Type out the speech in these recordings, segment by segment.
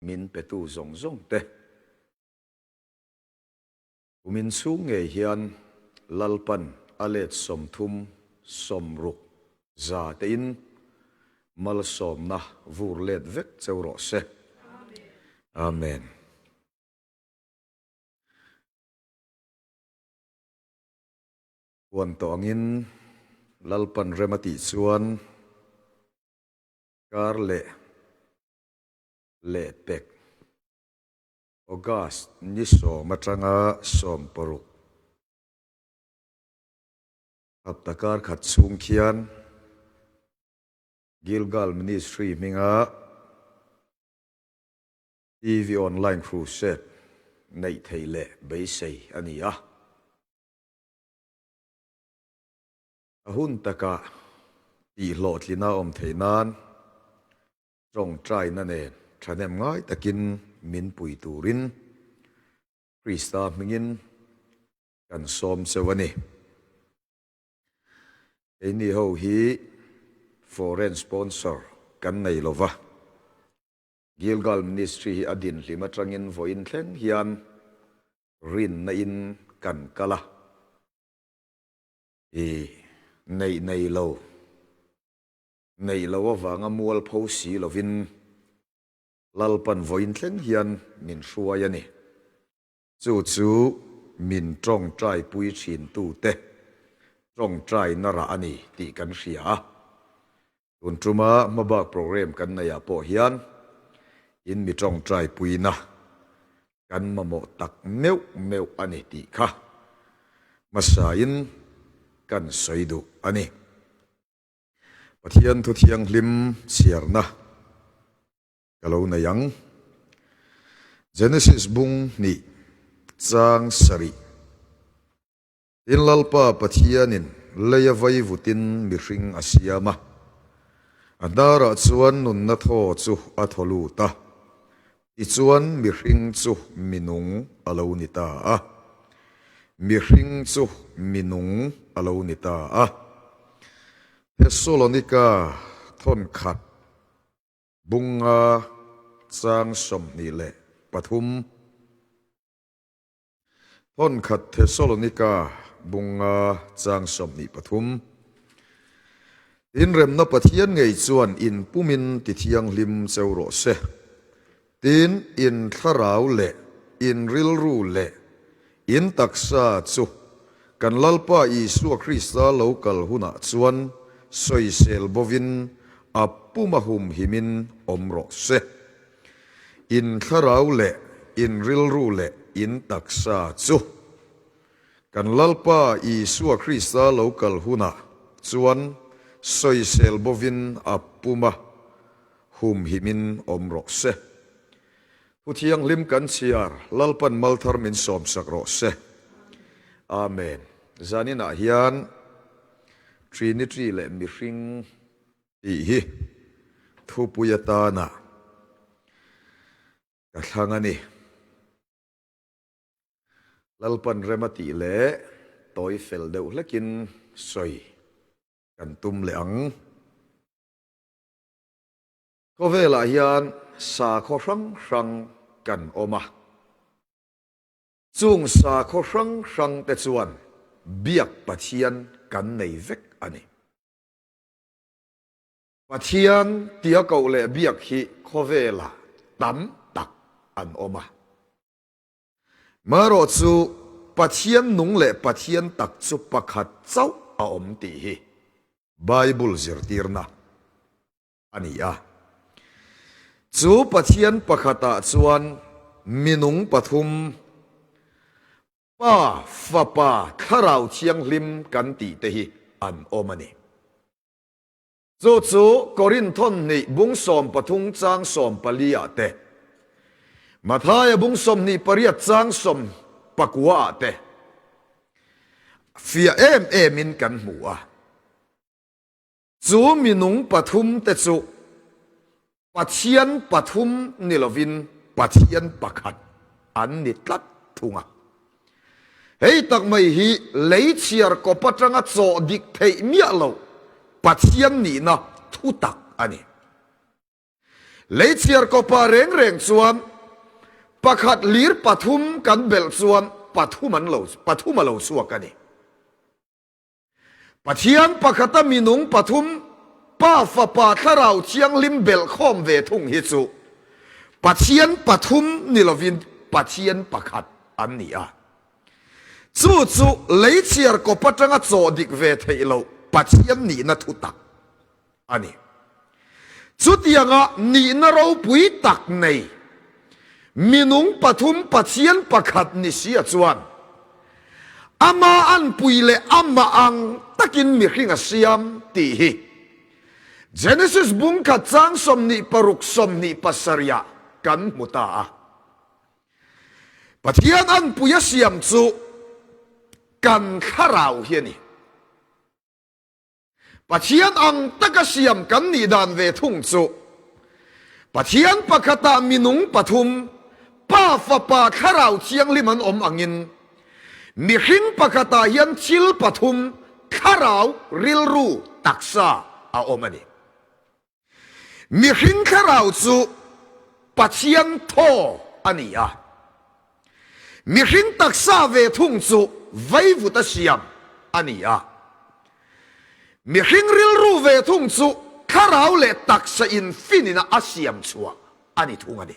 Min petu zawng zawng te. Kumin chhung ngei hian Lalpan a let 30, 60 za tein malsawmna vur let vek cheu rawh se. Amen. Huan tawh angin Lalpan rem a tih chuan kar leh lehpek August ni 10 atanga 16 hapta kar khat chhung khian Gilgal Ministry hminga TV Online Crusade neih theih leh beisei a ni a. A hun takah tihhlawhtlina awm theih nan Tawngtaina nen thahnem ngai takin min pui turin Krista hmingin kan sawm cheu a ni. Keini ho hi foreign sponsor kan nei lo va, Gilgal Ministry hi a dinhlim atangin vawiin thleng hian rinna in kan kal a, i neih nei lo. Neih loh avanga mualpho si lovin Lalpan vawiin thleng hian min hruai a ni. Chu chu min tawngtaipui thintute tawngtaina rah a ni tih kan hria a. Tun tuma hmabak program kan neihah pawh hian in mi tawngtaipuina kan mamawh tak meuh meuh a ni tih kha hmasain kan sawi duh a ni. Pathian thu thianghlim chhiarna ka lo nei ang. Genesis bung hnih chang sarih. Tin Lalpa Pathianin leia vaivutin mihring a siam a, a hnarah chuan nunna thaw chu a thaw lut a, tichuan mihring chu minung a lo ni ta a. Mihring chu minung a lo ni ta a. Thesalonika thawnkhat bunga chang 23. Thawnkhat Thesalonika bunga chang 23. Inremna Pathian ngei chuan in pumin tithianghlim cheu rawh se. Tin, in thlarau leh in rilru leh in taksa chu kan Lalpa Isua Krista lo kal hunah chuan sawisel bovin a puma humhimin awm rawh se. In thlarau leh in rilru leh in taksa chu kan Lalpa Isua Krista lo kal hunah chuan sawisel bovin a puma Humhimin awm rawh se. Thu thianghlim kan chhiar, Lalpan malthar min sawmsak rawh se. Amen. Zaninah hian Trinity leh mihring tih hi thupui atana ka thlang a ni. Lalpan rem a tih leh tawi fel deuh hlekin sawi kan tum leh ang. Khawvelah hian sakhaw hrang hrang kan awm a, chung sakhaw hrang hrang te chuan biak Pathian kan nei vek a ni. Pathian tia koh leh biak hi khawvelah tam tak an awm a. Marawh chu Pathian nung leh Pathian tak chu pakhat chauh a awm tih hi Bible zirtirna a ni a. Chu Pathian pakhatah chuan minung pathum, Pa, Fapa, Thlarau Thianghlim kan tih te hi an awm a ni. Chu chu Korinthon hnih bung 13 chang 14 ah te, Mathaia bung 28 chang 19 ah te fiah em emin kan hmu a. Chu minung pathum te chu Pathian pathum ni lovin Pathian pakhat an ni tlat thung a. Hei tak mai hi lei chhiar kawp atanga chawh dik theih miah loh Pathian nihna thu tak a ni. Lei chhiar kawpa reng reng chuan pakhat lir pathum kan belh chuan pathum an lo pathum a lo chhuak a ni. Pathian pakhata minung pathum Pa Fapa Thlarau Thianghlim belh khawm ve thung hi chu Pathian pathum ni lovin Pathian pakhat an ni a. Chu chu lei chhiar kawp atanga chaw dik ve theih loh Pathian nihna thu tak a ni. Chutianga nihna ropui tak nei minung pathum Pathian pakhat ni sia chuan ama anpui leh amah ang takin mihring a siam tih hi Genesis bungkhat chang 26 27ah kan hmu ta a. Pathian anpui a siam chu kan thlarau hi a ni. Pathian ang taka siam kan nih dan ve thung chu Pathian pakhatah minung pathum, Pa, Fapa, Thlarau Thianghlim an awm angin mihring pakhatah hian thil pathum, thlarau, rilru, taksa a awm a ni. Mihring thlarau chu Pathian thaw a ni a, mihring taksa ve thung chu vaivuta siam a ni a. Mihring rilru ve thung chu thlarau leh taksa infinina a siam chhuah a ni thung a ni.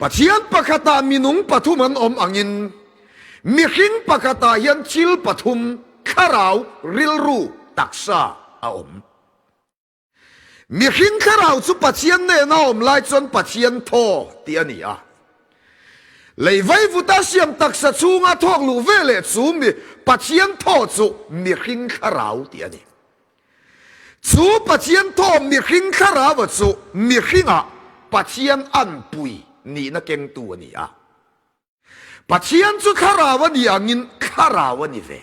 Pathian pakhatah minung pathum an awm angin mihring pakhatah hian thil pathum, thlarau, rilru, taksa a awm. Mihring thlarau chu Pathian nena awm lai chuan Pathian thaw tih a ni a. Lei vaivuta siam taksa chhunga thawk luh veleh chu mi Pathian thaw chu mihring thlarau tih a ni. Chu Pathian thawm mihring thlaraua chu mihringah Pathian anpui nihna kengtu a ni a. Pathian chu thlarau a nih angin thlarau a ni ve.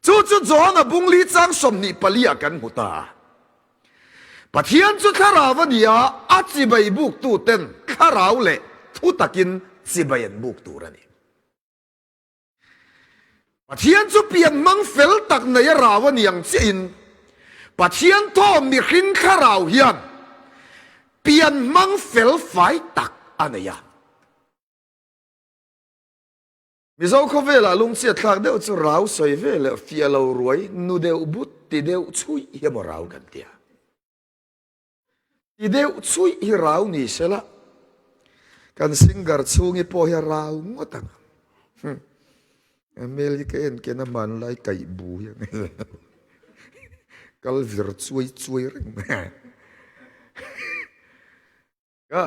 Chu chu Johana bungli chang 24 ah kan hmu ta a. Pathian chu thlarau a ni a, a chibai buktu ten thlarau leh thu takin chibai an buk tur a ni. Pathian chu pian hmang fel tak nei a rau a ni ang chiahin Pathian thawm mihring thlarau hian pian hmang fel fai tak a nei a. Mizo khawvelah lungchhiat thlak deuh chu rau sawi ve leh fiah lo ruai nu deuh but ti deuh chhuih hi emaw rau kan ti a. Ti deuh chhuih hi rau ni se la, kan singer chhungi pawh hi a rau ngawt ang. A hmel hi ka en ken a hmanlai kaih bu hi ang. Kal vir chuai chuai reng mai. Ka.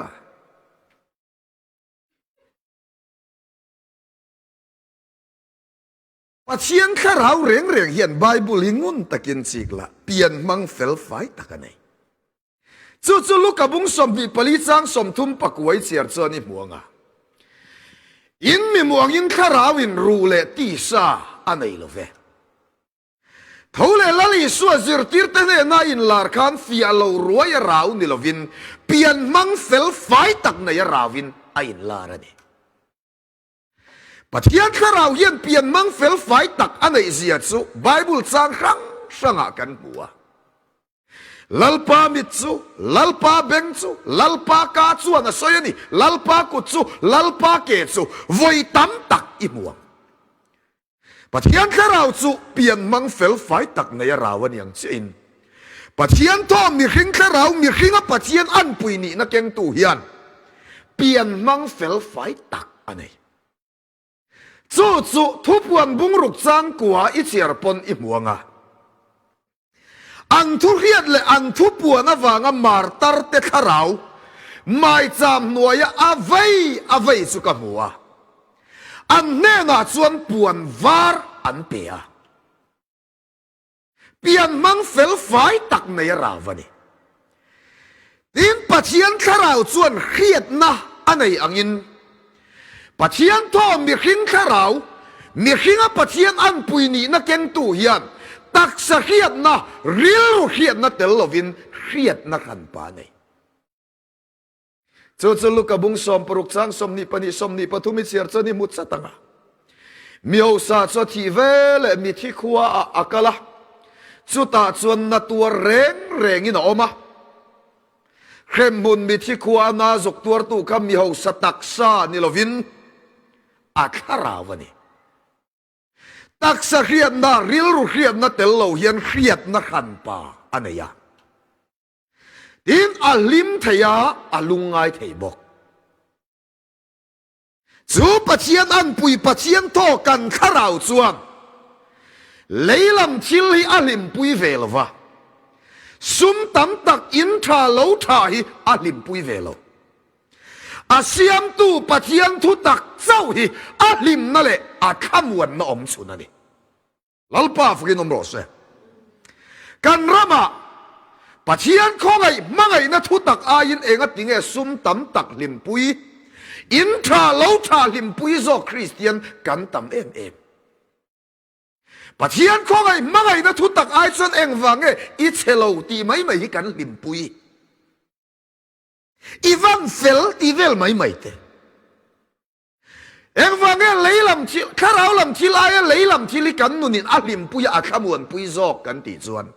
Pathian thlarau reng reng hian Bible hi ngun takin chik la, pian hmang fel fai tak a nei. Chu chu Luka bung 24 chang 30 pakuai chhiar chuan i hmu ang a. In mi muangin thlarau in ruh leh tisa a nei lo ve. Tho leh Lal Isua zirtirte hnena inlar khan fiah lo ruai a rau ni lovin pian hmang fel fai tak nei a rauin a inlar a ni. Pathian thlarau hian pian hmang fel fai tak a neih zia chu Bible chang hrang hrangah kan hmu a. Lalpa mit chu, Lalpa beng chu, Lalpa ka chuan a sawi a ni, Lalpa kut chu, Lalpa ke chu vawi tam tak i hmu ang. Pathian thlarau chu pian hmang fel fai tak nei a rau a ni ang chiahin Pathian thawm mihring thlarau mihringa Pathian anpui nihna kengtu hian pian hmang fel fai tak a nei. Chu chu thupuan bungruk changkua i chhiar pawn i hmu ang a. An thu hriat leh an thupuan avanga martar te thlarau maicham hnuaia a vei a vei chu ka hmu a. An hnenah chuan puan var an pe a. Pian hmang fel fai tak nei a rau a ni. Tin, Pathian thlarau chuan hriatna a nei angin, Pathian thaw mihring thlarau, mihringa Pathian anpui nihna kengtu hian taksa hriatna, rilru hriatna tel lovin hriatna hranpa a nei. Chu chu Luka bung 60 chang 22 23 i chhiar chuan i hmu chat ang a. Mi hausa chu a thih ve leh mithi khua ah a kal a, chutah chuan na tuar reng rengin a awm a. Hremhmun mithi khua na zuk tuartu kha mi hausa taksa ni lovin a thlarau a ni. Taksa hriatna, rilru hriatna tel lo hian hriatna hranpa a nei a. Tin, a hlim thei a, a lungngai thei bawk. Chu Pathian anpui Pathian thaw kan thlarau chuan lei lam thil hi a hlimpui ve lo va, sum tam tak in tha lo tha hi a hlimpui ve lo. A siamtu Pathian thu tak chauh hi a hlimna leh a thlamuanna awm chhun a ni. Lalpa fakin awm rawh se. Kan ramah Pathian khawngaih hmangaihna thu tak aiin enga tinge sum tam tak hlimpui, in tha lo tha hlimpui zawk Kristian kan tam em em. Pathian khawngaih hmangaihna thu tak ai chuan engvang nge i chhe lo tih mai mai hi kan hlimpui. I van fel tih vel mai mai te. Engvang nge lei lam thil, thlarau lam thil aia lei lam thil hi kan nunin a hlimpui a, a thlamuanpui zawk kan tih chuan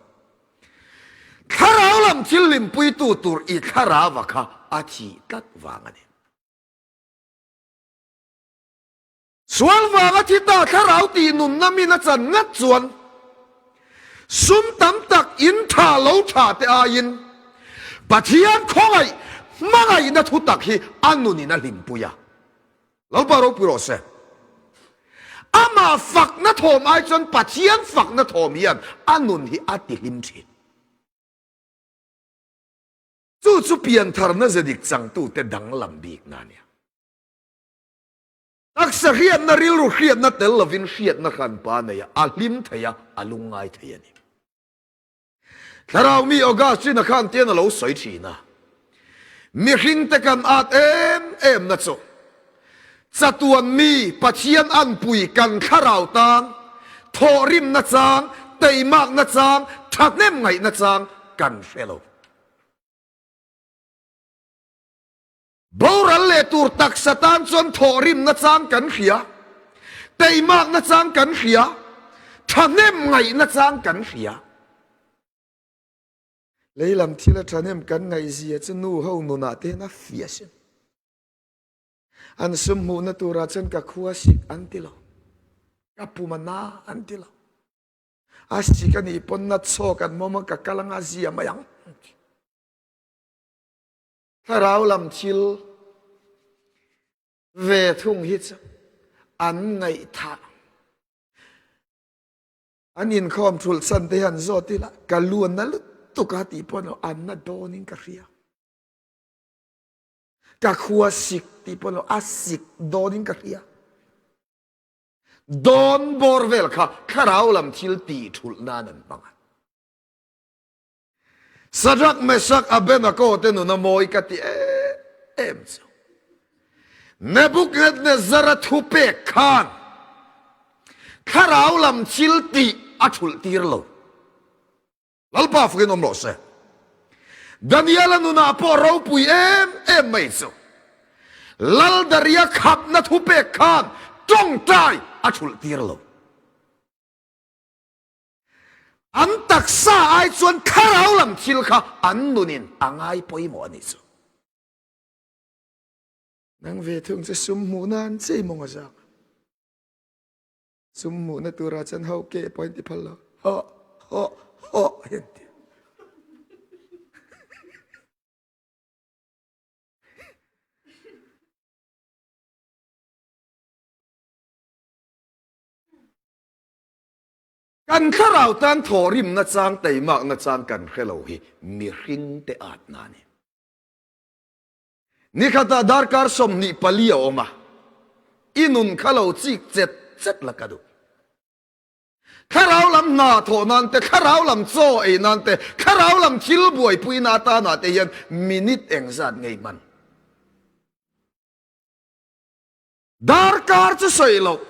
thlarau lam thil hlimpuitu tur i thlarauva kha a thih tlat vang a ni. Sual vanga thi ta thlarau tih nunna min a chan ngat chuan Sum tam tak in tha lo tha te aiin Pathian khawngaih hmangaihna thu tak hi a nunin a hlimpui a. Lalpa ropui rawh se. Amah fakna thawm ai chuan Pathian fakna thawm hian a nun hi a tihlim thin. Chu chu piantharna ze dik changtute danglam bikna a nia. Taksa hriatna, rilru hriatna tel lovin hriatna hranpa a nei a, a hlim thei a, a lungngai thei a ni. Thlarau mi Augustine-a khan tian a lo sawi thin a, Mihringte kan at em em na chu chatuan mi Pathian anpui kan thlarau tan thawhrimna chang, teimakna chang, thahnem ngaihna chang kan hre lo. Boral leh tur taksa tan chuan thawhrimna chang kan hria, teimakna chang kan hria, thahnem ngaihna chang kan hria. Lei lam thila thahnem kan ngaihzia chu nu ho nunah te hian a fiah sin. An sum hmuhna turah chuan ka khua sik an ti lo, ka pum a na an ti lo. A sik a nih pawn na chhawk an mawm a ka kal anga zia mai ang. Thlarau lam thil ve thung hi chu an ngaihthah. An inkhawm thulh chan te hian zawt ila ka lu a na lutuk a tih pawh lo an na dawnin ka hria. Ka khua sik tih pawh lo a sik dawnin ka hria. Dawn bawr vel kha thlarau lam thil tih thulh nan an hmang a. Sadrak, Mesak, Abenako te nun a mawi ka ti em em chu. Nebukadnezzar-a thupek khan thlarau lam thil tih a thulh tir lo. Lalpa fakin awm rawh se. Daniel-a nunah pawh ropui em em mai chu. Lal Daria khapna thupek khan tawngtai a thulh tir lo. An taksa ai chuan thlarau lam thil kha an nunin a ngai pawimawh a nih chu. Nang ve thung chu sum hmuh nan che i mawng a zang. Sum hmuhna turah chuan ho ke pawh in ti phal lo. Ho, ho, ho hian ti. Kan thlarau tan thawhrimna chang, teimakna chang kan hre lo hi mihringte atna a ni. Nikhatah darkar 24 a awm a, i nun kha lo chik chet chet la ka duh. Thlarau lam hna thawh nan te, thlarau lam chaw ei nan te, thlarau lam thil buaipuina atana te hian minute engzat ngei hman? Darkar chu sawi loh,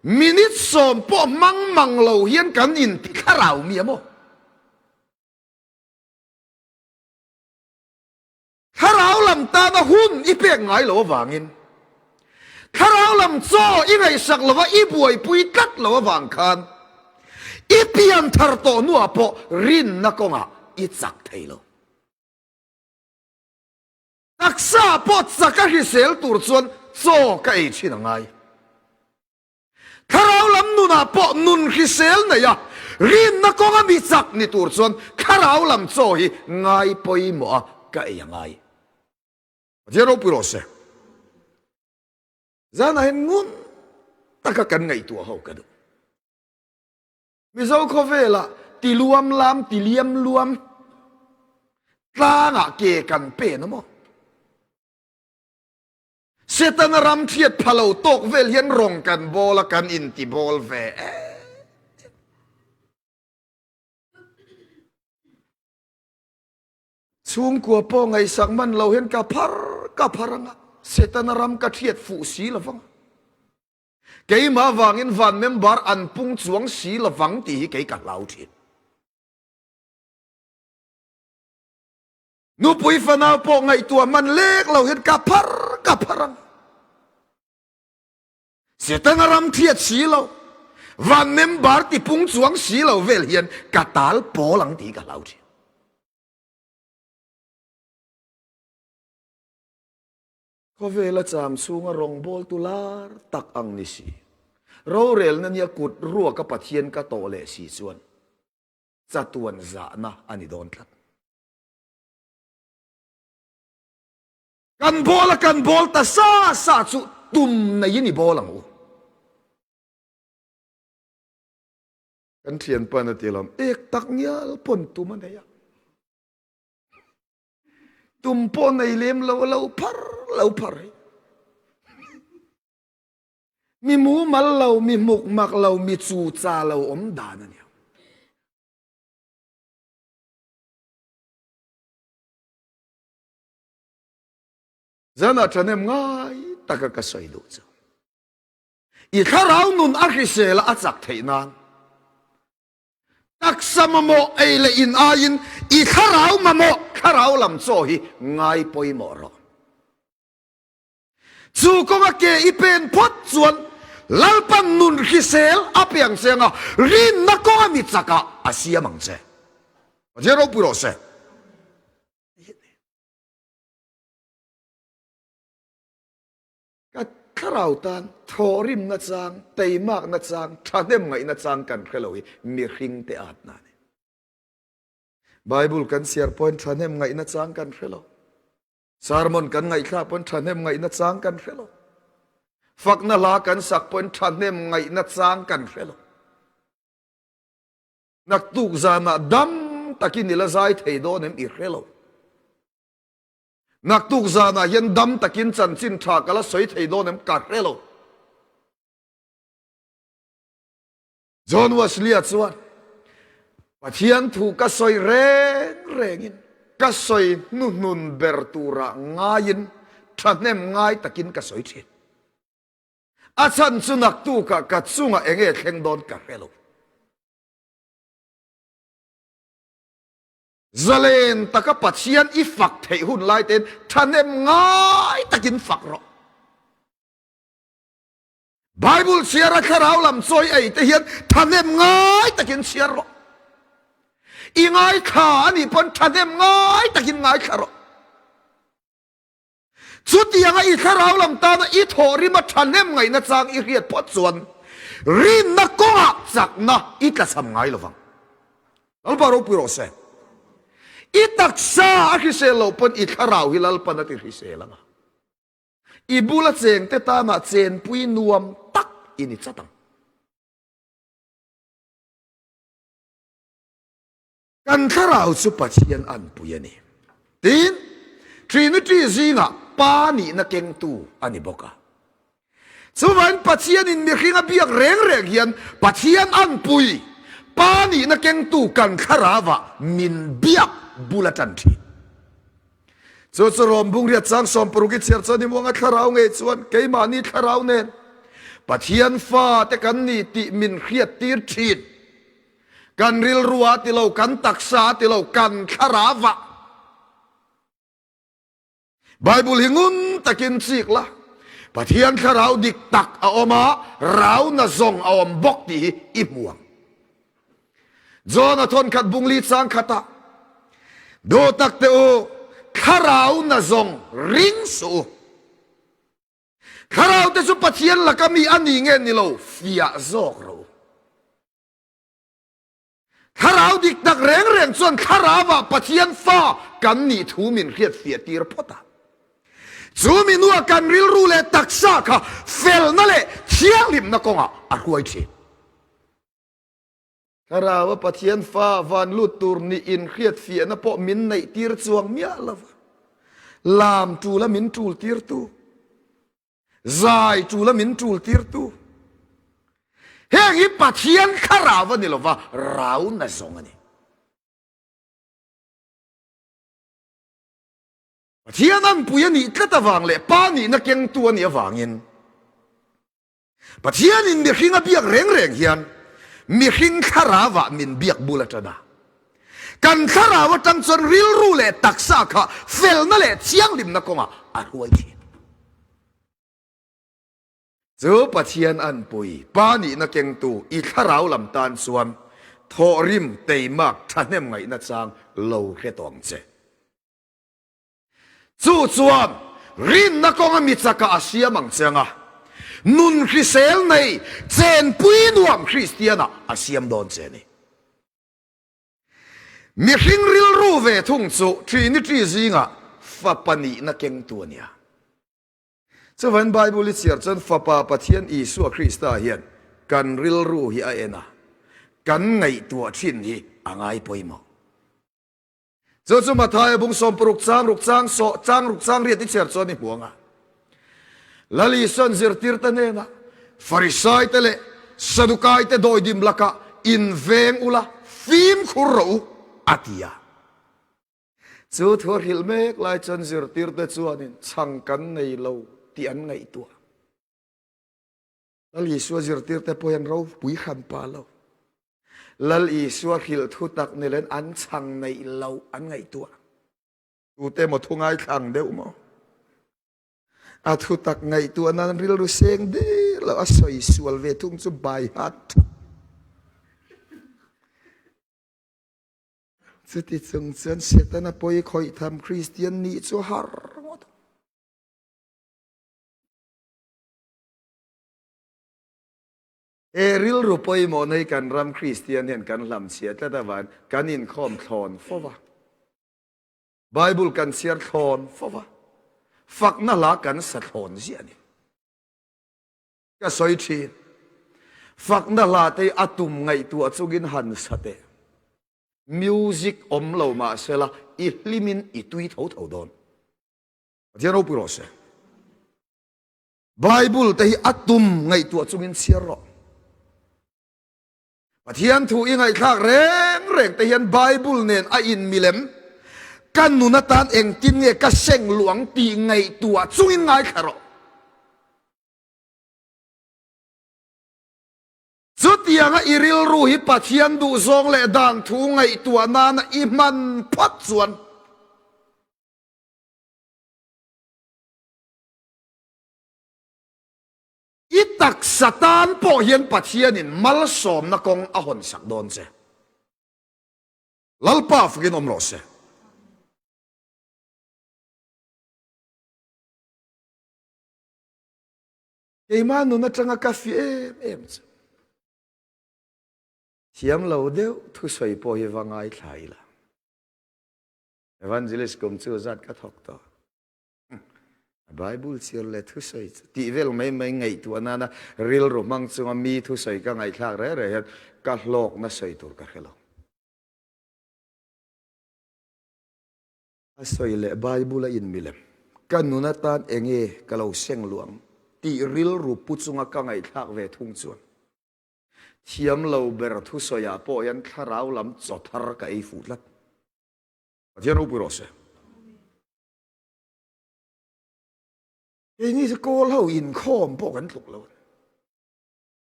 minute sawm pawh hmang mang lo hian kan inti thlarau mi a maw? Thlarau lam tana hun i pek ngai lo avangin, thlarau lam chaw i ngaihsak lova i buaipui tlat lo avang khan i pian thar tawh hnuah pawh rinna kawngah i chak thei lo. Taksa pawh chak a hrisel tur chuan chaw ka ei thin a ngai. Thlarau lam nunah pawh nun hrisel nei a, rinna kawnga mi chak ni tur chuan thlarau lam chaw hi ngai pawimawh a ka ei a ngai. Pathian ropui rawh se. Zanah hian ngun taka kan ngaihtuah ho ka duh. Mizo khawvelah ti luam lam ti liam luam tlangah ke kan pen a maw? Setana ram thiat pha lo tawk vel hian rawng kan bawl a kan inti bawl ve e. Chhungkua pawh ngaihsak man lo hian ka phar ka phar anga Setana ram ka thiat fuh si lovang. Keimah vangin van member an pung chuang si lovang tih hi kei ka hlau thin. Nupui fanau pawh ngaihtuah man lek lo hian ka phar ka phar ang. Setana ram thiat si lo, van member ti pung chuang si lo vel hian ka tal pawl ang tih ka hlau thin. Khawvela cham chhunga rawngbawltu lar tak ang ni si. Rorelna nia kut ruaka Pathian ka tawh leh si chuan chatuan zahna a ni dawn tlat. Kan bawl a kan bawl ta sa sa chu tum neiin i bawl ang u. Kan thianpan a ti lawm, ek tak ngial pawn tum a nei a. Tum pawh nei lem lo a lo phar lo phar hi. Mi mumal lo, mi hmuk mak lo, mi chu cha lo awm dan a nia. Zanah ṭhahnem ngai taka ka sawi duh chu. I thlarau nun a hrisel a chak theih nan taksa mamawh ei leh in aiin i thlarau mamawh thlarau lam chaw hi ngai pawimawh rawh. Chu kawnga ke i pen phawt chuan Lalpan nun hrisel a pe ang che anga rinna kawnga mi chakah a siam ang che. Pathian ropui rawh se. Ka thlarau tan thawhrim nachang, teimak nachang, thahnem ngaih nachang kan hre lo hi mihring te atna a ni. Bible kan chhiar pawhin thahnem ngaih nachang kan hre lo. Sermon kan ngaihthlak pawhin thahnem ngaih nachang kan hre lo. Fakna hla kan sak pawhin thahnem ngaih nachang kan hre lo. Naktuk zanah dam takin i la zai thei dawn em i hre lo. Naktuk zanah hian dam takin chanchin tha ka la sawi thei dawn em ka hre lo. John Wesley-a chuan Pathian thu ka sawi reng rengin ka sawi hnuhnun ber turah ngaiin thahnem ngai takin ka sawi thin. A chhan chu naktukah ka chungah enge thleng dawn ka hre lo. Zalen taka Pathian i fak theih hun lai tein thahnem ngai takin fak rawh. Bible chhiar a thlarau lam chawi ei te hian thahnem ngai takin chhiar rawh. I ngaithla a nih pawn thahnem ngai takin ngaithla rawh. Chutianga i thlarau lam tana i thawhrima thahnem ngaihna chang i hriat phawt chuan rinna kawngah chakna i tlachham ngai lovang. Lalpa ropui rawh se. I taksa a hrisel loh pawn i thlarau hi Lalpan a ti hrisel ang a. I bula chengte tana chenpui nuam tak i ni chat ang. Kan thlarau chu Pathian anpui a ni. Tin, Trinity zingah Pa nihna kengtu a ni bawk a. Chuvangin Pathianin mihring a biak reng reng hian Pathian anpui, Pa nihna kengtu kan thlarauah min biak bul a tan thin. Chu chu Rom bungriat chang 60 i chhiar chuan i muanga thlarau ngei chuan keimahni thlarau nen Pathian fate kan ni tih min hriattir thin. Kan rilru a ti lo, kan taksa a ti lo, kan thlarau ah. Bible hi ngun takin chik la, Pathian thlarau dik tak a awm a, rau na zawng a awm bawk tih hi i hmu ang. John a thawn khat bungli chang khat ah, Duh tak te u, Thlarau na zawng ring suh u. Thlarau te chu Pathian laka mi a ni nge ni lo fiah zawk rawh u. Thlarau dik tak reng reng chuan thlarauah Pathian fa kan nih thu min hriat fiah tir phawt a. Chu mi hnuah kan rilru leh taksa kha felna leh thianghlimna kawngah a hruai thin. Thlarau a Pathian fa van lut tur nih inhriat fiahna pawh min neih tir chuang miah lo va. Lam tul a min tul tirtu. Zai tul a min tul tirtu. Heng hi Pathian thlarau a ni lo va, rau na zawng a ni. Pathian anpui a nih tlat avang leh Pa nihna kengtu a nih avangin Pathianin mihring a biak reng reng hian mihring thlarauah min biak bul a tan a. Kan thlarau atang chuan rilru leh taksa kha felna leh thianghlimna kawngah a hruai thin. Chu Pathian anpui, Pa nihna kengtu i thlarau lam tan chuan thawhrim teimak thahnem ngaihna chang lo hre tawh ang che. Chu chuan rinna kawnga mi chakah a siam ang che anga, nun hrisel nei chenpui nuam Kristianah a siam dawn che a ni. Mihring rilru ve thung chu Trinity zingah fapa nihna kengtu a nia. Chuvain Bible i chhiar chuan Fapa Pathian Isua Krista hian kan rilru hi a en a, kan ngaihtuah thin hi a ngai pawimawh. Chu chu Mathaia bung 60 chang ruk chang sawh chang ruk chang riat i chhiar chuan i hmu ang a. Lal Isuan zirtirte hnenah, Farisaite leh Sadukaite dawidim lakah inveng ula, fimkhur rawh u, a ti a. Chu thu a hrilh mek lai chuan zirtirte chuanin chhang kan nei lo tih an ngaihtuah. Lal Isua zirtirte pawh hian ropui hran pa lo. Lal Isua hrilh thu tak ni len an chhang neih lo an ngaihtuah. Tute maw thu ngaithlang deuh maw? A thu tak ngaihtuah nan rilru seng der lo a sawi sual ve thung chu by heart. Chuti chung chuan Setana pawi khawih tham Kristian nih chu har ngawt. He rilru pawimawhna hi kan ram Kristian hian kan hlamchhiah tlat avangin kan inkhawm thlawn fo va. Bible kan chhiar thlawn fo va. Fakna hla kan sa thlawn ziah a ni. Ka sawi thin. Fakna hla te hi a tum ngaihtuah chungin han sa teh. Music awm lo mahsela i hlimin i tui tho tho dawn. Pathian ropui rawh se. Bible te hi a tum ngaihtuah chungin chhiar rawh. Pathian thu i ngaihthlak reng reng te hian Bible nen a in milem ka nun atan engtin nge ka seng luang tih ngaihtuah chungin ngaithla rawh. Chutianga i rilru hi Pathian duhzawng leh dan thu ngaihtuah nana i hman phawt chuan I taksa tan pawh hian Pathianin malsawmna kawng a hawnsak dawn che. Lalpa fakin awm rawh se. Keimah nun atanga ka fi em em chu. Thiam lo deuh thusawi pawh hi va ngaithla ila. Evangelist kum chu zat ka thawk tawh. A Bible chhiar leh thusawi chu tih vel mai mai ngaihtuah nana rilru hmang chunga mi thusawi ka ngaihthlak reh reh hian ka hlawkna sawi tur ka hre lo. A sawi leh Bible a inmilem ka nun atan enge ka lo seng luang tih rilru pu chunga ka ngaihthlak ve thung chuan thiam lo ber thusawiah pawh hian thlarau lam chaw thar ka ei fuh tlat. Pathian ropui rawh se. Keini chu kawl ho inkhawm pawh kan tluk lo.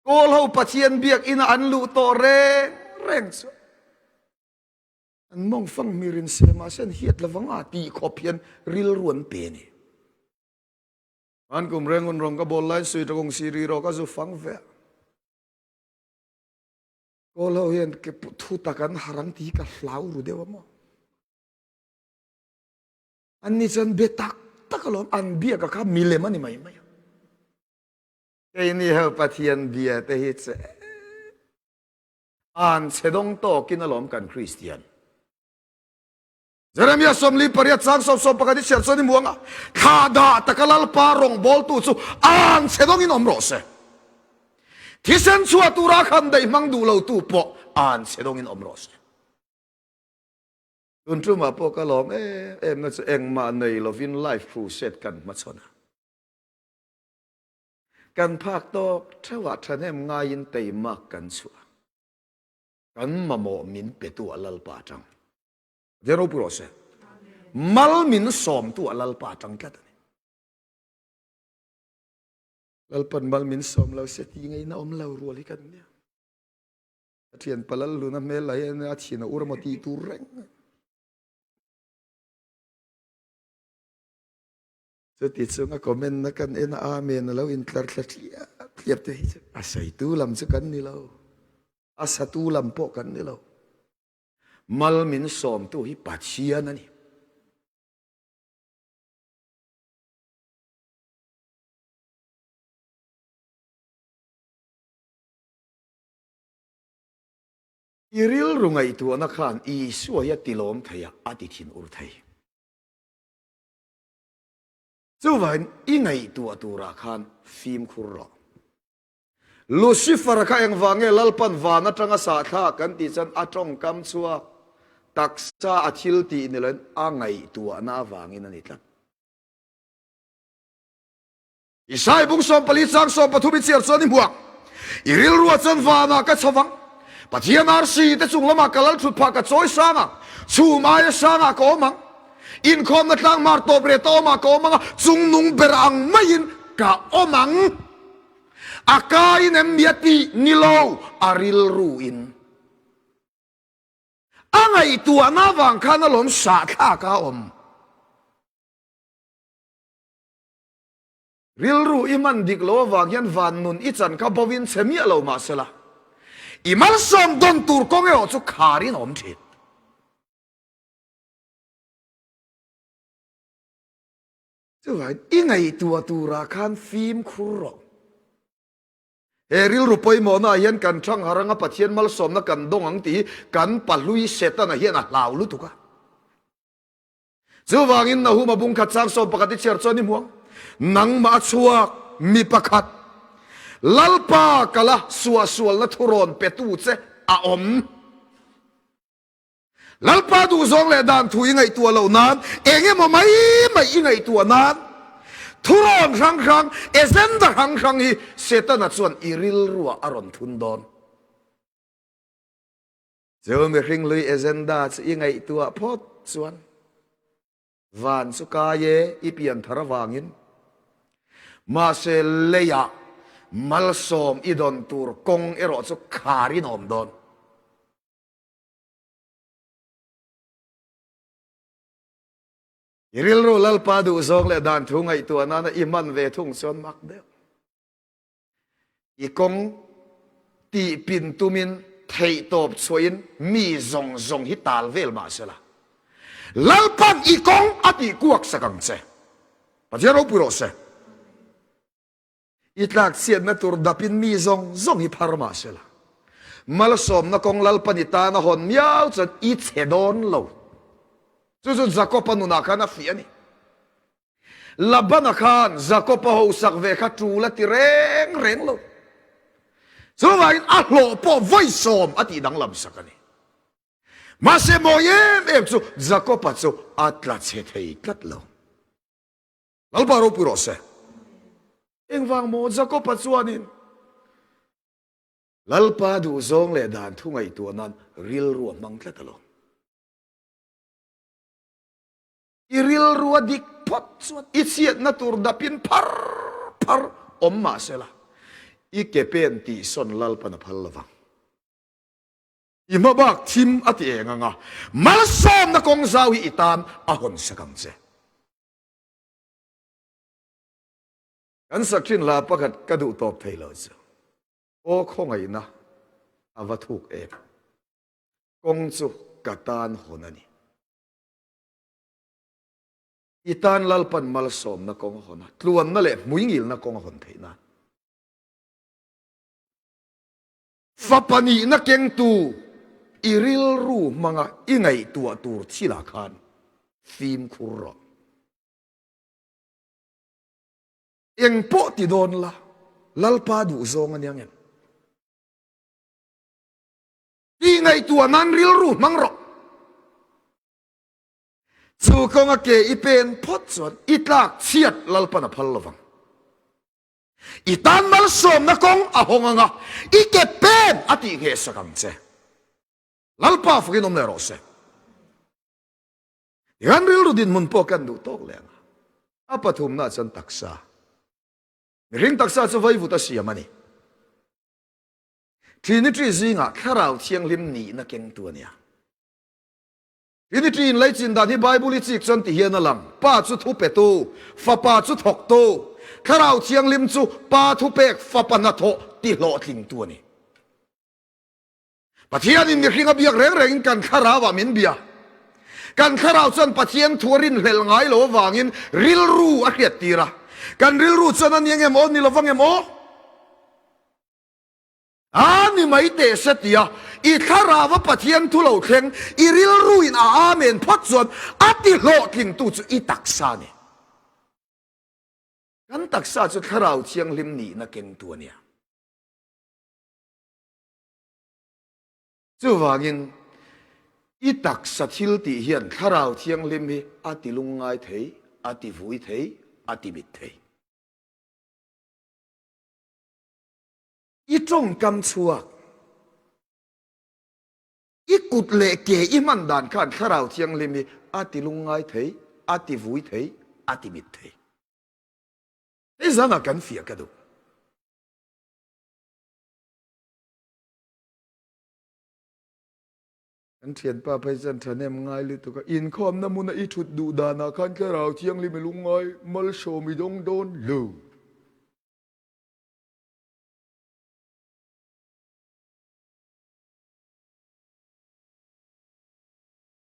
Kawl ho Pathian biak ina an luh tawh reng reng chu an mawng fang mirin se mahse an hiat lovanga tih khawp hian rilru an pe ni. An kum reng un rong ka bol lain sui tagong siri ro ka zu fang ve. Kawl ho hian ke thu tak an harang ti ka hlau ru deuh a maw. Anni chuan be tak tak alawm, an biaka kha milem a ni mai mai a. Keini ho Pathian bia te hi che an chhe dawng tawkin alawm kan Kristian. Jeremia 48 chang 11 i chhiar chuan i hmu ang a, thla dah taka Lalpa rawngbawltu chu an chhe dawngin awm rawh se. Thisen chhuah tura khan daih hmang duh lotu pawh an chhe dawngin awm rawh se. Tun tumah pawh ka lawm em em na chu engmah nei lovin life crusade kan hmachhawn a. Kan phak tawk theuhah thahnem ngaiin teimak kan chhuah. Kan mamawh min petu a Lalpa atang. Pathian ropui rawh se. Mal min sawmtu a Lalpa atang tlat a ni. Lalpan mal min sawm lo se ti ngaihna awm lo rual hi kan nia. A thian palal luna hmel lah hian a thin a ur emaw tih tur reng. Chuti chung a comment na kan en a amen a lo intlar thla tliap tliap te hi chu a sawitu lam chu kan ni lo. A satu lam pawh kan ni lo. Mal min sawmtu hi Pathian a ni. I rilru ngaihtuahna khan Isua hi a tilawm thei a, a ti thin ur thei. Chuvangin i ngaihtuah turah khan fimkhur rawh. Lucifer-a kha engvang nge Lalpan van atanga sahthla kan tih chuan a tawngkam chhuak taksa a thil tih ni loin a ngaihtuahna avangin a ni tlat. Isai bung 14 chang 13 i chhiar chuan i hmuak. I rilruah chuan vanah ka chho vang. Pathian arsi te chung lamah ka lal thut phah ka chawi sang ang. Chhum aia sangah ka awm ang. Inkhawmna tlang hmar tawp reh ta awmah ka awm ang a, chung nung ber ang maiin ka awm ang. A kain em mi a tih ni lo, a rilruin. A ngaihtuahna avang khan alawm sahthlak a awm. Rilru i hman dik lo avang hian van nun i chan kha bovin chhe miah lo mah sela, i malsawm dawn tur kawng erawh chu kharin a awm thin. Chuvangin i ngaihtuah turah khan fimkhur rawh. He rilru pawimawhnaah hian kan thangharh anga Pathian malsawmna kan dawng ang tih hi kan pahlui Setana hian a hlau lutuk a. Chuvangin Nahuma bung khat chang 11 i chhiar chuan i hmuang, Nangmah a chhuak mi pakhat, Lalpa kala suahsualna thurawn petu che a awm. Lalpa duhzawng leh dan thu i ngaihtuah loh nan, eng emaw mai mai i ngaihtuah nan, thurawn hrang hrang, agenda hrang hrang hi Setana chuan i rilruah a rawn thun dawn. Chu mihring hlui agenda chu i ngaihtuah phawt chuan van chu kai e i pian thar avangin mahse leiah malsawm i dawn tur kawng erawh chu kharin a awm dawn. I rilru Lalpa duhzawng leh dan thu ngaihtuah nana i hman ve thung chuan mak deuh. I kawng tihpin tumin theihtawp chhuahin mi zawng zawng hi tal vel mah sela, Lalpan i kawng a tihkuak sak ang che. Pathian ropui rawh se. I tlakchhiatna tur dapin mi zawng zawng hi phar mah sela, malsawmna kawng Lalpan i tan a hawn miau chuan i chhe dawn lo. Chu chu Jakob-a nunah khan a fiah a ni. Labana khan Jakob-a hosak ve kha tul a ti reng reng lo. Chuvangin a hlawh pawh vawi sawm a tih danglam sak a ni. Mahse mawi em em chu Jakob-a chu a tla chhe thei tlat lo. Lalpa ropui rawh se. Engvang maw Jakob-a chuanin Lalpa duhzawng leh dan thu ngaihtuah nan rilru a hmang tlat alawm. I rilru a dik phawt chuan i chhiatna tur dapin phar phar awm mah sela, i ke pen tihsawn Lalpan a phal lovang. I hmabak thim a ti eng ang a, malsawmna kawng zau hi i tan a hawn sak ang che. Kan sak thin hla pakhat ka duh tawp thei lo chu, Aw khawngaihna a va thuk em, kawng chu ka tan hawn a ni. I tan Lalpan malsawmna kawng a hawn a, tluanna leh hmuingilna kawng a hawn theih nan. Fapa nihna kengtu i rilru hmanga i ngaihtuah tur thilah khan fimkhur rawh. Eng pawh ti dawn la, Lalpa duh zawng a nia ngem? Tih ngaihtuah nan rilru hmang rawh. Chu kawnga ke i pen phawt chuan i tlak chhiat Lalpan a phal lovang. I tan malsawmna kawng a hawng anga i ke pen a tih nghehsak ang che. Lalpa fakin awm leh rawh se. Tihian rilru dinhmun pawh kan duh tawk leh ang a. A pathumna chuan taksa. Mihring taksa chu vaivut a siam a ni. Trinity zingah Thlarau Thianghlim nihna kengtu a nia. Trinity inlaichin dan hi Bible i chik chuan ti hian a lang, Pa chu thupetu, Fapa chu thawktu, Thlarau Thianghlim chu Pa thupek Fapa hnathawh ti hlawhtlingtu a ni. Pathianin mihring a biak reng rengin kan thlarauah min bia. Kan thlarau chuan Pathian thu a rinhlelh ngai lo avangin rilru a hriattir a. Kan rilru chuan a ni ang em aw, ni lovang em aw? A ni mai teh se tia i thlarauva Pathian thu lo thleng i rilruin a amen phawt chuan a ti hlawhtlingtu chu i taksa a ni. Kan taksa chu thlarau thianghlim nihna kengtu a nia. Chuvangin i taksa thil tih hian thlarau thianghlim hi a ti lungngai thei, a ti vui thei, a ti mit thei. I tawngkam chhuak, i kut leh ke i hman dan khan Thlarau Thianghlim hi a ti lungngai thei, a ti vui thei, a ti mit thei. Hei zanah kan fiah ka duh. Kan thianpa phei chuan thahnem ngai lutuk a, inkhawmna hmuna i thut duh danah khan Thlarau Thianghlim i lungngai malsawm i dawng dawn lo.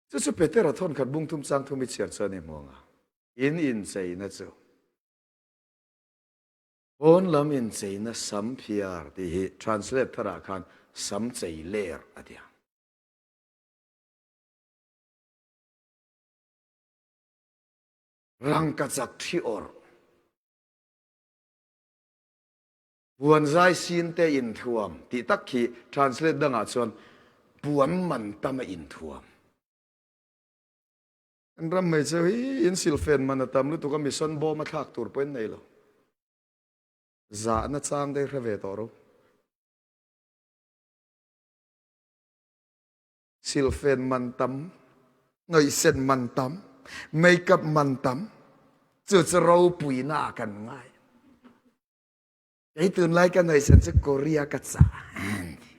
Chu chu Petera thawnkhat bung thum chang thum i chhiar chuan i hmu ang a, in incheina chu pawn lam incheina sam phiar tih hi translate tharah khan sam chei ler a ti ang. Rangkachak thi awrh. Puan zai sin te inthuam tih tak khi translate dangah chuan puan man tam a inthuam. Kan ram hmeichhe hi in silfen man a tam lutuk a mission bawm a thlak tur pawhin nei lo. Zahna chang te hre ve tawh ro. Silfen man tam, ngaihsen man tam, makeup man tam, chu chu ropuina ah kan ngai. Kei tunlai ka ngaihsen chu Korea ka chah an ti.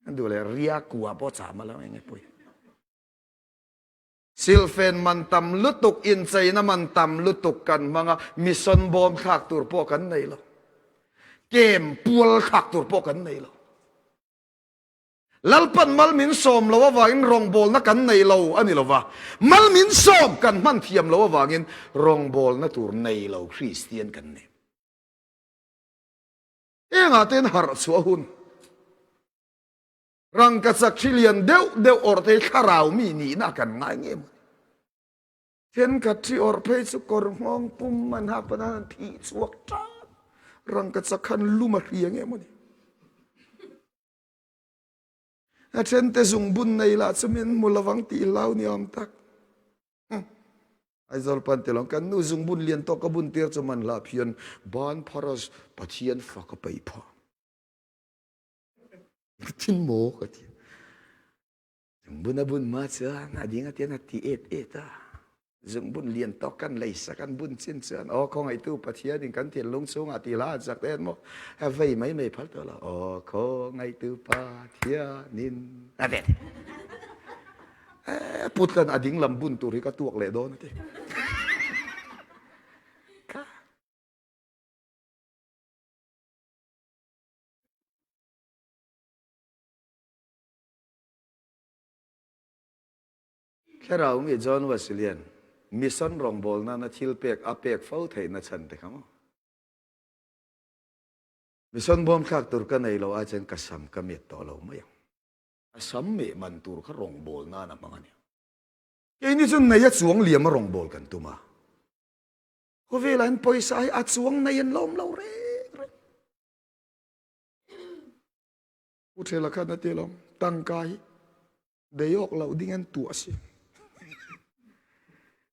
An duh leh ria kua pawh chah ma lo enge pui. Silfen man tam lutuk, incheina man tam lutuk kan hmang a, mission bawm thlak tur pawh kan nei lo. Kem pual thlak tur pawh kan nei lo. Lalpan mal min sawm lo avangin rawngbawlna kan nei lo a ni lo va, mal min sawm kan hman thiam lo avangin rawngbawlna tur nei lo Kristian kan ni. Engah ten harh chhuah hun rangkachak hri lian deuh deuh awrh te hi thlarau mi nihna kan ngai nge maw ni. Thenkhat hri awrh phei chu kawr nghawng pum an hak pahnih an phih chhuak tan rangkachak khan lum a hria nge maw ni. A then te zungbun nei lah chu min hmu lovang tih hlau ni awm tak. Aizawl pan te lawng kan nu zungbun lian tawk ka bun tir chu man hlah phian ban pharas Pathian fak a peih phah. Tin maw ka ti. Zungbun a bun ma chuan a ding a tian a ti et et a. Zungbun lian tawk kan lei sak an bun chin chuan aw khawngaihtu Pathian in kan thinlung chungah ti hla an sak en maw a vei mai mai phal tawh lo aw khawngaihtu Pathian in a ve eh putlan a ding lam bun tur hi ka tuak leh dawn a ti ka Thlarau mi John Wesley-a'n. Mission rawngbawl nana thil pek a pek fo theihna chhan te kha maw? Mission bawm thlak tur ka nei lo ai chuan ka sam ka met tawh lo mai ang. A sam meh man tur kha rawngbawl nan a hmang a nia. Keini chu nei a chuang liam a rawngbawl kan tum a. Khawvelah hian pawisa hi a chuang nei an la awm lo reng reng. Pu Thela khan a ti alawm, tangka hi bei awk loh ding an tuah si.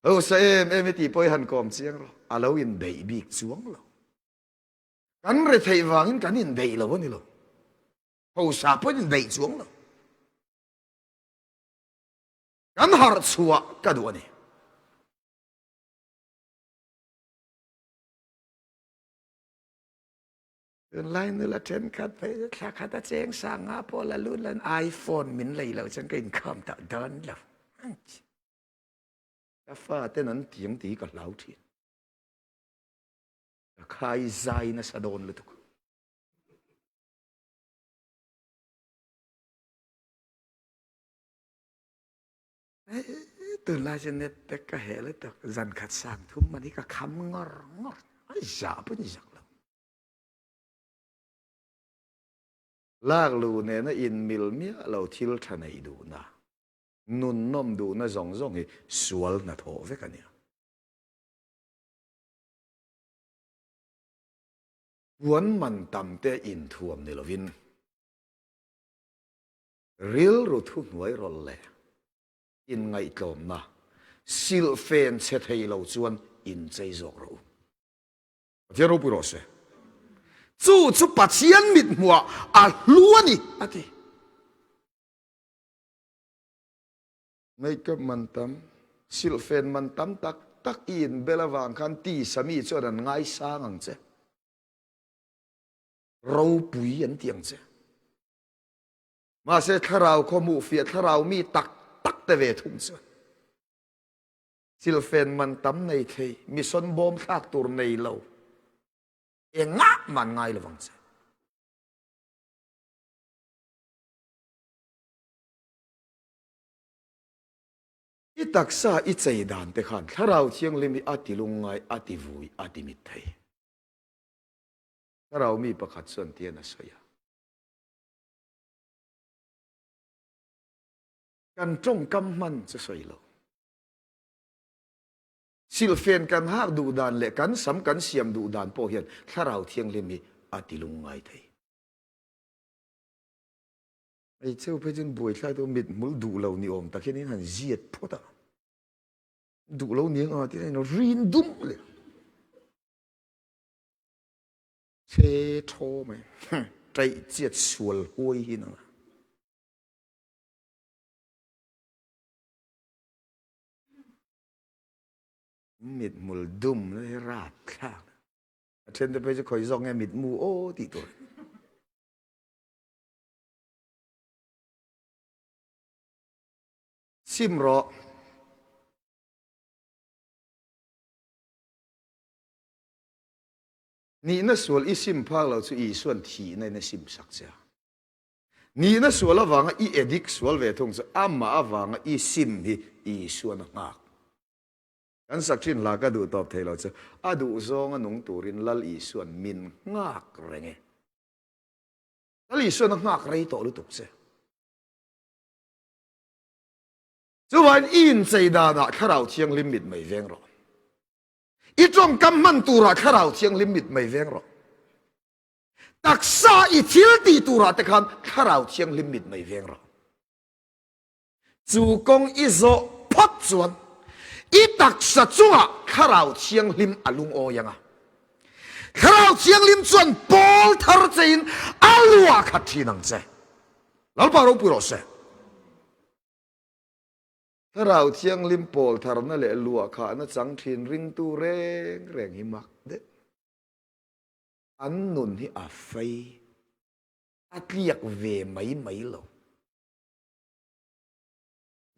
Ho sa em em i tih pawh i han kawm chiang rawh, a lo inbeih bik chuang lo. Kan retheih vangin kan inbeih lo a ni lo. Hosa pawh in inbeih chuang lo. Kan harh chhuah ka duh a ni. Tunlai nula thenkhat phei chu thla khat a cheng sang nga pawh la lut lan iPhone min lei lo chuan ka inkhawm tawh dawn lo. Ka fa ten an tiang tih hi ka hlau thin. Ka khai zai nasa dawn lutuk. Tunlai chu net te ka heh lutuk zan khat sang thum man hi ka kham ngawr ngawr. Ai zah pawh ni zak lo. Lak lu nena inmil miah lo thil tha neih duhna, nun nawm duhna zawng zawng hi sual hnathawh vek a nia. Puan man tam te inthuam ni lovin rilru thuhnuai rawlh leh inngaihtlawmna silhfen chhe thei lo chuan inchei zawk rawh u. Pathian ropui rawh se. Chu chu Pathian mit hmuah a hlu a ni, a ti. Makeup man tam, silhfen man tam tak tak i inbel avang khan tisa mi chuan an ngaisang ang che. Ropui an ti ang che. Mahse thlarau khaw hmuh fiah thlarau mi tak tak te ve thung chuan Silhfen man tam nei thei, mission bawm thlak tur nei lo, engah man ngai lovang che. I taksa i chei dan te khan Thlarau Thianghlim hi a ti lungngai, a ti vui, a ti mit thei. Thlarau mi pakhat chuan tian a sawi a. Kan tawngkam hman chu sawi lo. Silhfen kan hak duh dan leh kan sam kan siam duh dan pawh hian Thlarau Thianghlim hi a ti lungngai thei. Hmeichhe phei chuan buaithlak deuh mithmul duh lo ni awm tak hian in han ziat phawt a, duh lo ni ang tiin a in rin dum leh chhe thaw mai, ṭaih chiat sual huai hi nang a. Mithmul dum na hi rap thlak. A then te phei chu khawi zawk nge mitmu aw tih tur. Sim rawh. Nihna sual i sim phak lo chu Isuan thihna in a sim sak che a. Nihna sual avanga i edik sual ve thung chu amah avanga i sim hi Isuan a nghak. Kan sak thin hla ka duh tawp thei lo chu a duh zawnga nung turin Lal Isuan min nghak reng e. Lal Isuan a nghak rei tawh lutuk che. Chuvain i inchei danah Thlarau Thianghlim mit mai veng rawh. I tawngkam hman turah Thlarau Thianghlim mit mai veng rawh. Taksa i thil tih turah te khan Thlarau Thianghlim mit mai veng rawh. Chu kawng i zawh phawt chuan i taksa chungah Thlarau Thianghlim a lungawi ang a. Thlarau Thianghlim chuan pawl thar chein a luah khat thin ang che. Lalpa ropui rawh se. Thlarau Thianghlim pawl tharna leh luah khahna chang thin ringtu reng reng hi mak deuh. An nun hi a fei, a tliak ve mai mai lo.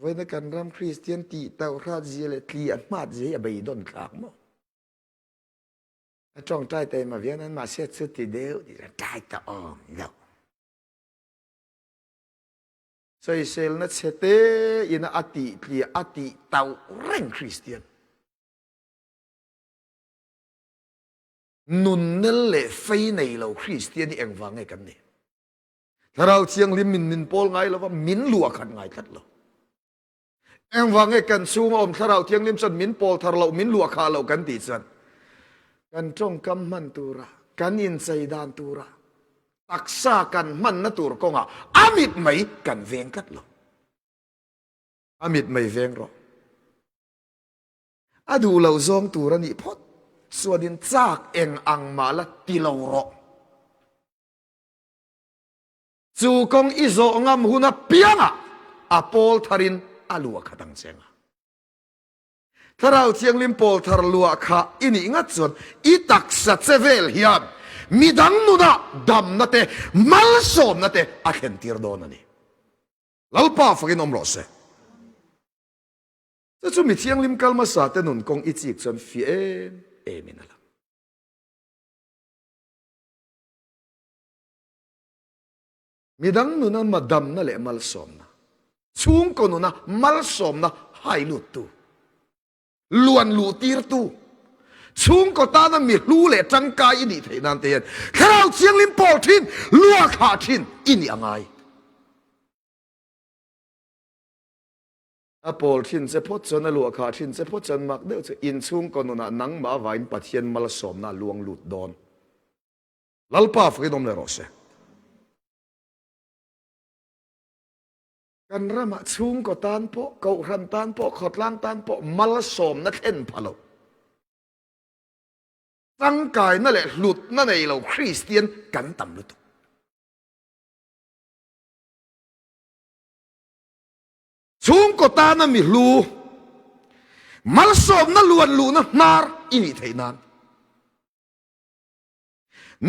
Vawiina kan ram Kristian tih tauh hrat zia leh tli a hmat zia hi a beidawn thlak maw? A tawngtai taima viau nan mahse chuti deuh tih chuan tai ta awm lo. Sawiselna chhe te ina a tih tliah a tih tauh reng Kristian. Nunnel leh fei nei lo Kristian hi engvang nge kan nih? Thlarau Thianghlim min min pawl ngai lova, min luah khat ngai tlat lo. Engvang nge kan chhunga awm Thlarau Thianghlim chuan min pawl thar loh, min luah khah loh kan tih chuan kan tawngkam hman tura, kan inchei dan tura, taksa kan hmanna tur kawngah a mit mai kan veng tlat lo. A mit mai veng rawh. A duh loh zawng tur a nih phawt chuanin chak eng ang mah la ti lo rawh. Chu kawng i zawh ngam hun apiangah a pawl tharin a luah khat ang che anga. Thlarau Thianghlim pawl thar luah kha i nih ngat chuan i taksa che vel hian midang nunah damna te, malsawmna te a thlen tir dawn a ni. Lalpa fakin awm rawh se. Chu chu mi thianghlim kal hmasa te nun kawng i chik chuan fiah em em in a lang. Midang nuna madamna leh malsawmna, chhungkaw nuna malsawmna hai luttu, luan luh tirtu, chhungkaw tana mi hlu leh tangkai i nih theih nan te hian Thlarau Thianghlim pawl thin, luak thlah thin i nih a ngai. A pawl thin che phawt chuan, a luah khah thin che phawt chuan mak deuh chu inchhungkaw nunah nangmah avangin Pathian malsawmna a luang lut dawn. Lalpa fakin awm leh rawh se. Kan ramah chhungkaw tan pawh, kohhran tan pawh, khawtlang tan pawh malsawmna thlen pha lo. Tangkaina leh hlutna nei lo Kristian kan tam lutuk. Chhungkaw tana mi hlu, malsawmna luan luhna hnar i nih theih nan,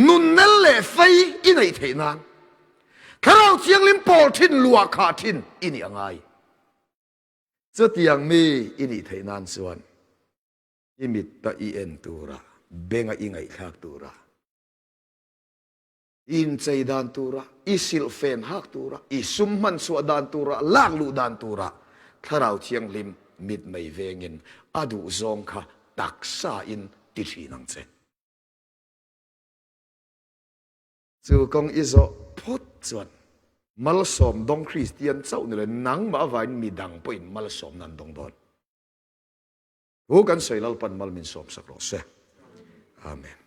nunnel leh fei i neih theih nan, Thlarau Thianghlim pawl thin luah khah thin i nih a ngai. Chutiang mi i nih theih nan chuan i mitta i en tura, benga i ngaihthlak tura, I inchei dan tura, i silhfen hak tura, i sum hman chhuah dan tura, lak luh dan tura Thlarau Thianghlim mitmei vengin a duh zawng kha taksa in ti thin ang che. Chu kawng i zawh phawt chuan malsawm dawng Kristian chauh ni loin nangmah avangin midang pawhin malsawmna an dawng dawn. Thu kan sawi Lalpan mal min sawmsak rawh se. Amen.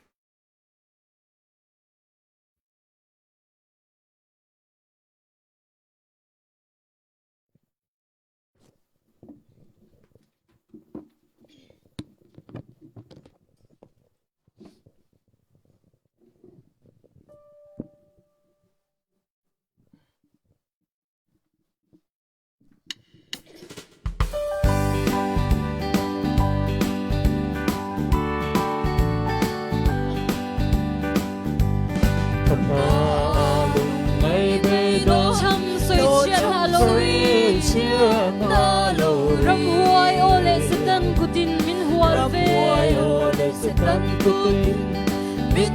Ramhuai aw leh Satan kutin min hual ve.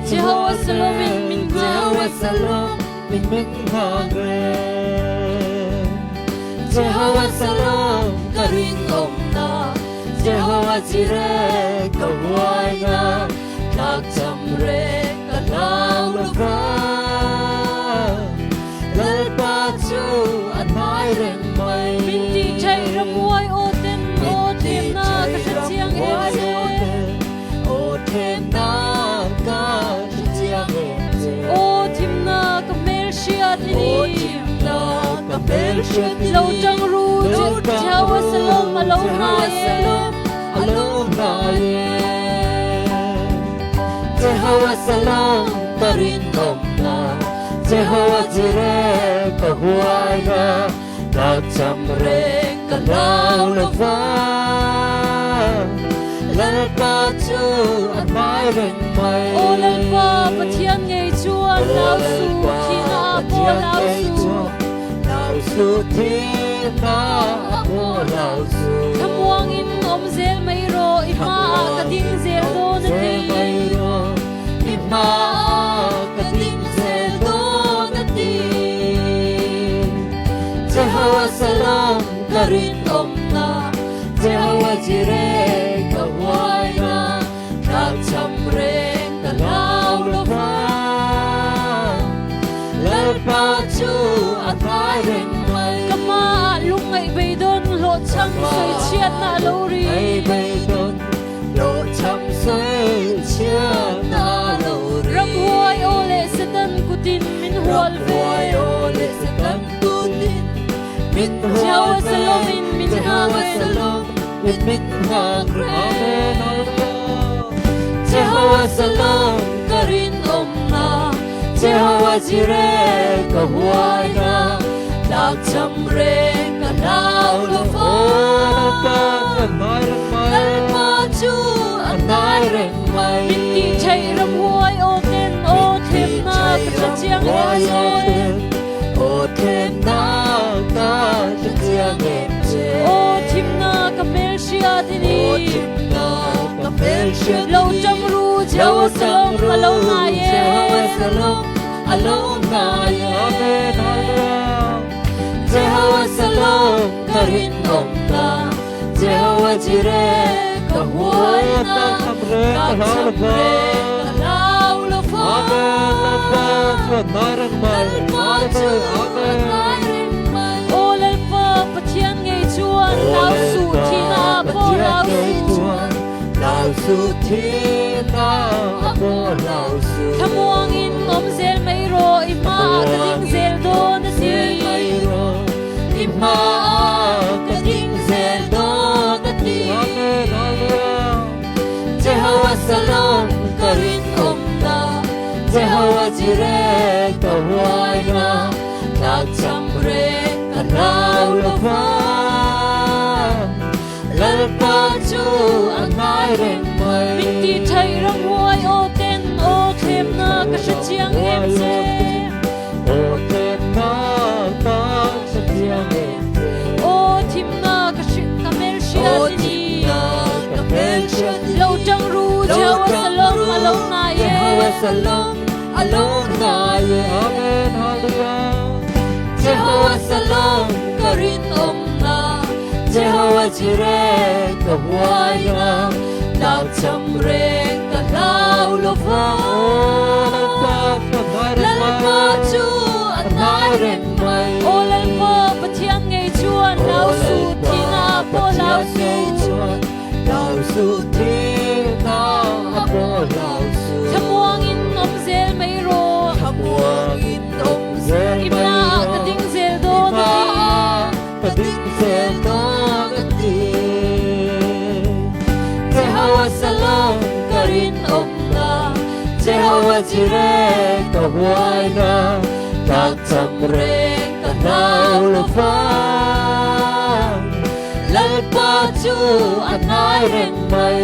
Jehovah Shalom in min nghak. Jehovah Shalom ka rinawmna Jehovah Jireh ka huaina Tlakcham reng ka hlau lova Lalpa chu a hnai reng mai Min tih theih ramhuai aw ten aw thlemna ka hre chiang em che Aw thlemna ka hre chiang em che Aw thimna ka hmelhriat i ni. Aw thimna ka hmelhriat i ni. Lo tang ru Jehovah Shalom a lo hnai e. A lo hnai e. Jehovah Shalom ka rinawmna Jehovah Jireh ka huaina Tlakcham reng ka hlau lova Lalpa chu a hnai reng mai. Aw Lalpa Pathian ngei chuan lau su thihna ah pawh lau su. Lau su thihna ah pawh lau su. Thlamuangin awm zel mai rawh i hmaah ka ding zel dawn a ti. I hmaah ka ding zel dawn a ti. Jehovah Shalom ka rinawmna Jehovah Jireh ka huaina Tlakcham reng ka hlau. Lalpa chu a hnai reng mai. Ka hmaah lungngaih beidawn hlawhchham sawichhiatna a lo ri. Beidawn hlawhchham sawichhiatna a lo ri. Ramhuai aw leh Satan kutin min hual ve. Ramhuai aw leh Satan kutin min hual ve. Jehovah Shalom in min nghak Jehovah reng. Shalom in min nghak reng. Jehovah Shalom ka rinawmna, Jehovah Jireh ka huaina, tlakchham reng ka hlau lo va. Lalpa chu a hnai reng mai. Min tih theih ramhuai aw ten aw thlemna ka hre chiang em che. Aw thlemna ka hre chiang em che. Aw thimna ka hmelhriat i ni. Aw thimna ka hmelhriat i ni. Lo ṭang ru Jehovah Shalom a lo hnai e. Jehovah Shalom a lo hnai e. Jehovah Shalom ka rinawmna, Jehovah Jireh ka huaina, ka cham reng ka hlau lo va. Lalpa chu a hnai reng mai. Aw Lalpa Pathian ngei chuan hlau suh thina pawh hlau suh. Thlamuangin awm zel mai rawh, i hmaah ka ding zel dawn a ti. I hmaah ka ding zel dawn a ti. Jehovah Shalom ka rinawmna, Jehovah Jireh ka huaina, tlakchham reng ka hlau lo va. Lalpa chu a hnai reng mai. Min tih theih ramhuai aw ten aw thlemna ka hre chiang em che. Aw thlemna ka hre chiang em che. Aw thimna ka ka hmelhriat i ni. Ka hmelhriat i ni. Lo tang ru Jehovah Shalom a lo hnai e. Jehovah Shalom a lo hnai e. Amen Hallelujah. Jehovah Shalom ka rinawmna, Jehovah Jireh ka huaina, tlakchham reng ka hlau lo va. Lalpa chu a hnai reng mai. Aw Lalpa Pathian ngei chuan hlau suh thina pawh hlau suh. Hlau suh thina pawh hlau suh. Thlamuangin awm zel mai rawh. Thlamuangin awm zel mai rawh. I hmaah ka ding zel dawn a ti. I hmaah ka ding zel dawn a ti. Jehovah Shalom ka rinawmna, Jehovah Jireh ka huaina, tlakcham reng ka hlau lo va. Lalpa chu a hnai reng mai.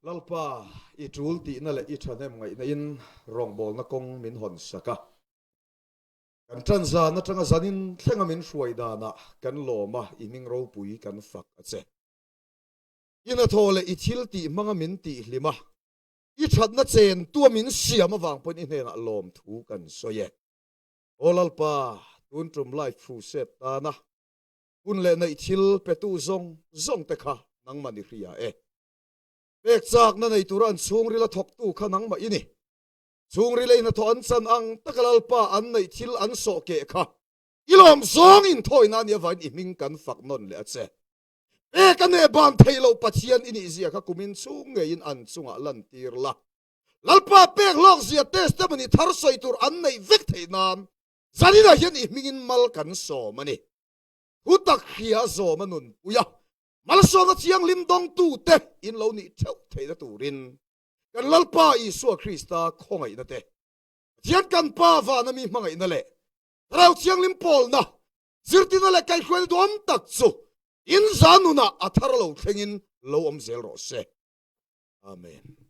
Lalpa, i tul tihna leh i thahnem ngaihna in rawngbawlna kawng min hawn sak a. Kan tan zan atanga zanin thlenga min hruai danah kan lawm a, i hming ropui kan fak a che. I hnathawh leh i thil tih hmanga min tihhlim a, i thatna chen tua min siam avang pawhin i hnenah lawmthu kan sawi e. Aw Lalpa, tun tum life crusade tana hun leh neih thil petu zawng zawng te kha nangmah ni hria e. Pek chakna nei tura an chhungrila thawktu kha nangmah i ni. Chhungril ei hnathawh an chan ang taka Lalpa an neih thil an sawh keh kha i lawm zawng inthawina a nih avangin i hming kan fak nawn leh a che. Pek a neh ban theih loh Pathian i nih zia kha kumin chhung ngeiin an chungah lantir la. Lalpa pek hlawk zia testimony thar sawi tur an neih vek theih nan zaninah hian i hmingin mal kan sawm a ni. Thu tak hria zawm a nunpui a, malsawmna thianghlim dawngtute in lo nih theuh theihna turin kan Lalpa Isua Krista khawngaihna te, Pathian kan Pa vana mi hmangaihna leh Thlarau Thianghlim pawlna, zirtirna leh kaihhruaina duhawm tak chu in za nunah a thar lo thlengin lo awm zel rawh se. Amen.